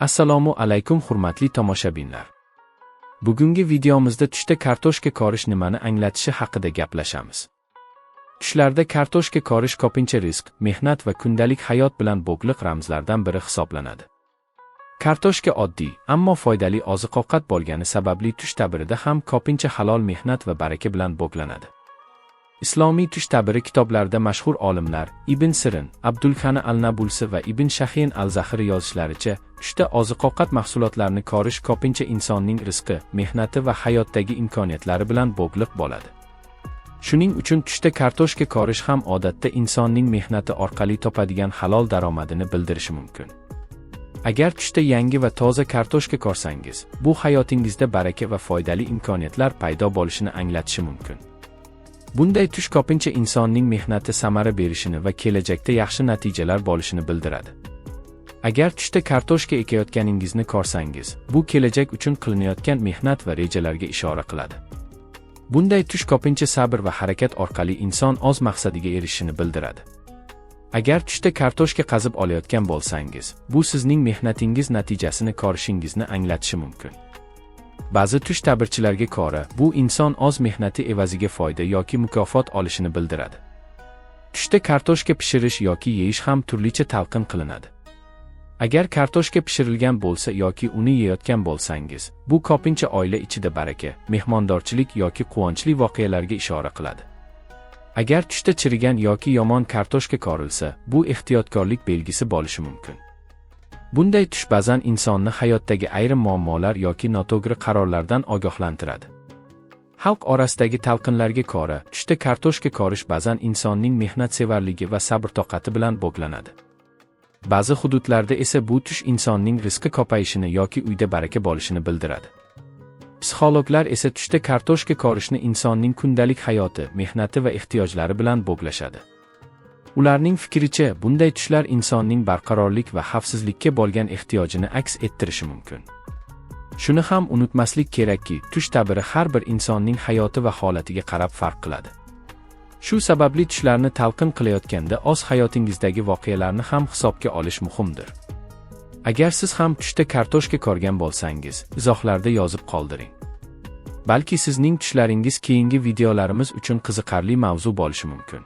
Assalomu alaykum, hurmatli tomoshabinlar. Bugungi videomizda tushda kartoshka korish nimani anglatishi haqida gaplashamiz. Tushlarda kartoshka korish ko'pincha rizq, mehnat va kundalik hayot bilan bog'liq ramzlardan biri hisoblanadi. Kartoshka oddiy, ammo foydali oziq-ovqat bo'lgani sababli tush ta'birida ham ko'pincha halol mehnat va baraka bilan bog'lanadi. Islomiy tush ta'biri kitoblarida mashhur olimlar Ibn Sirin, Abdulxani al-Nabulsi va Ibn Shahin al-Zahiri yozishlaricha, tushda oziq-ovqat mahsulotlarini korish ko'pincha insonning rizqi, mehnati va hayotdagi imkoniyatlari bilan bog'liq bo'ladi. Shuning uchun tushda kartoshka korish ham odatda insonning mehnati orqali topadigan halol daromadini bildirishi mumkin. Agar tushda yangi va toza kartoshka korsangiz, bu hayotingizda baraka va foydali imkoniyatlar paydo bo'lishini anglatishi mumkin. Bunday tush ko'pincha insonning mehnati samara berishini va kelajakda yaxshi natijalar bo'lishini bildiradi. Agar tushda kartoshka ekayotganingizni ko'rsangiz, bu kelajak uchun qilinayotgan mehnat va rejalarga ishora qiladi. Bunday tush ko'pincha sabr va harakat orqali inson o'z maqsadiga erishishini bildiradi. Agar tushda kartoshka qazib olayotgan bo'lsangiz, bu sizning mehnatingiz natijasini ko'rishingizni anglatishi mumkin. Ba'zi tush ta'birchilarga ko'ra, bu inson o'z mehnati evaziga foyda yoki mukofot olishini bildiradi. Tushda kartoshka pishirish yoki yeyish ham turlicha talqin qilinadi. Agar kartoshka pishirilgan bo'lsa yoki uni yeyotgan bo'lsangiz, bu ko'pincha oila ichida baraka, mehmondorchilik yoki quvonchli voqealarga ishora qiladi. Agar tushda chirigan yoki yomon kartoshka ko'rilsa, bu ehtiyotkorlik belgisi bo'lishi mumkin. Bunday tush ba'zan insonni hayotdagi ayrim muammolar yoki noto'g'ri qarorlardan ogohlantiradi. Xalq orasidagi talqinlarga ko'ra, tushda kartoshka korish ba'zan insonning mehnatsevarligi va sabr-toqati bilan bog'lanadi. Ba'zi hududlarda esa bu tush insonning rizqi ko'payishini yoki uyda baraka bo'lishini bildiradi. Psixologlar esa tushda kartoshka korishni insonning kundalik hayoti, mehnati va ehtiyojlari bilan bog'lashadi. Ularning fikricha, bunday tushlar insonning barqarorlik va xavfsizlikka bo'lgan ehtiyojini aks ettirishi mumkin. Shuni ham unutmaslik kerakki, tush ta'biri har bir insonning hayoti va holatiga qarab farq qiladi. Shu sababli tushlarni talqin qilayotganda o'z hayotingizdagi voqealarni ham hisobga olish muhimdir. Agar siz ham tushda kartoshka ko'rgan bo'lsangiz, izohlarda yozib qoldiring. Balki sizning tushlaringiz keyingi videolarimiz uchun qiziqarli mavzu bo'lishi mumkin.